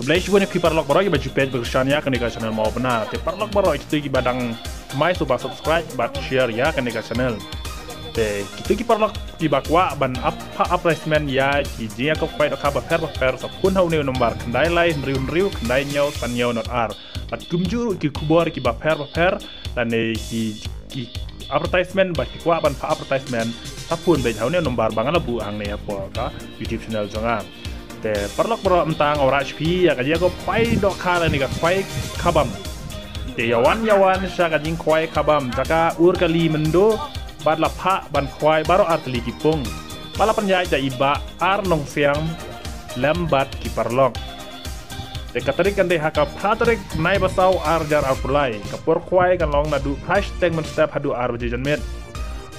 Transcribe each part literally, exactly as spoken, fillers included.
Khublei shibun ïa phi paralok baroh kiba ju peit bad kyrshan ïa kane ka channel Mawbynna. Te paralok baroh kito kiba dang thymmai sngewbha subscribe bad share ïa kane ka channel. Te kito ki paralok kiba kwah ban ap ha advertisement ïa ki jingïakob khwai dohkha bapher bapher sa phone ha une u nombar khyndai lai hynriew hynriew khyndai hynñiew san hynñiew nod ar. Bad kumjuh ki khubor kiba pher bapher lane ki ki advertisement bad ki kwah ban pha advertisement sa phone beit ha une u nombar ba nga la buh hangne hapoh ka YouTube channel jong nga. Te paralok baroh mynta nga wanrah sha phi ïa ka jingïakob khwai dohkha lane ka khwai khabam. Te ïa wan ïa wan sha ka jingkhwai khabam jaka ur kali mynta bad la phah ban khwai baroh ar tylli ki pung. Ba la pynïaid da i Bah Ar Nongsiang lem bad ki paralok. Te ka tarik kan dei ha ka phra tarik Naibasaw ar hajar arphew lai. Ka por khwai kan long naduh phra shiteng mynstep haduh ar baje janmiet.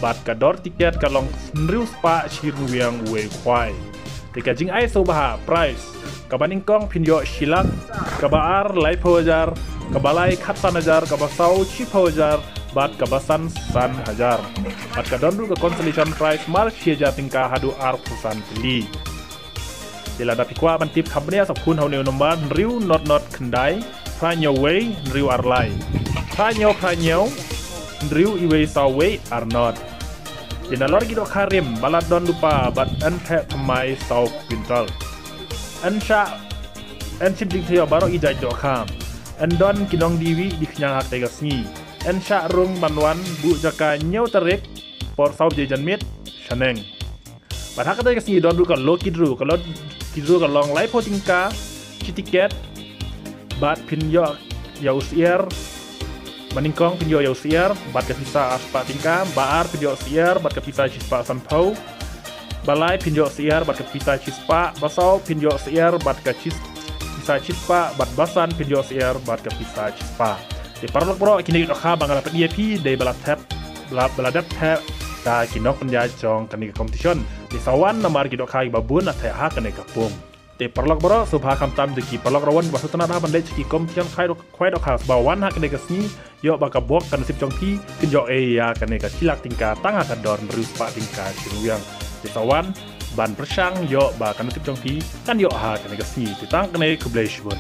Bad ka dor tiket ka long hynriew spah shi ryngwiang uwei u khwai. Te ka jingai sngewbha, prize. Kaba nyngkong phin ïoh shi lak, kaba ar laiphew hajar, kaba lai khatsan hajar, kaba saw shiphew hajar, bad kaba san san hajar. Bad ka don ruh ka consolation prize mar shi hajar tyngka haduh arphew san tylli. Te lada phi kwah ban tip kham bniah sa phone ha une u nombar hynriew nod nod khyndai phra hynñiew wei hynriew ar lai, phra hynñiew phra hynñiew hynriew uwei saw wei ar nod. Te nalor ki dohkha rim ba la don lypa bad yn theh thymmai saw kwintal. Yn shah yn shim jingthaw baroh ki jait dohkha. Yn don ki nongdie wieh die khñiang ha katei ka sngi. Yn shah rung ban wan buh jaka hynñiew tarik por saw baje janmiet shaneng. Bad ha katei ka sngi don ruh ka lucky draw, ka lucky draw ka long laiphew tyngka shi tiket. Bad phin ïoh ïa u syiar. Ba nyngkong phin ïoh ïa u syiar bad ka pisa ar spah tyngka, ba ar phin ïoh syiar bad ka pisa shi spah sanphew. Ba lai phin ïoh syiar bad ka pisa shi spah, ba saw phin ïoh syiar bad ka shi pisa shi spah, bad ba san phin ïoh syiar bad ka pisa shi spah. Te paralok baroh, kine ki dohkha ba nga la pyni ïa phi dei ba la thep, ba la, ba la dep theh da ki nongpynïaid jong kane ka competition. Te sa wan namar ki dohkha kiba bun la theh ha kane ka pung. Te paralok baroh, sngewbha khamtam da ki paralok rawan ba sngewtynnat ha ban leit sha ki competition khwai doh-, khwai dohkha, sngewbha wan ha kane ka sngi, ïoh ba ka bok ka nasib jong phi kan ïoh ei ïa kane ka shi lak tyngka tang ha ka dor hynriew spah tyngka shi ryngwiang. Te sa wan ban pyrshang ïoh ba ka nasib jong phi kan ïoh ha kane ka sngi. Te tang kane, khublei shibun.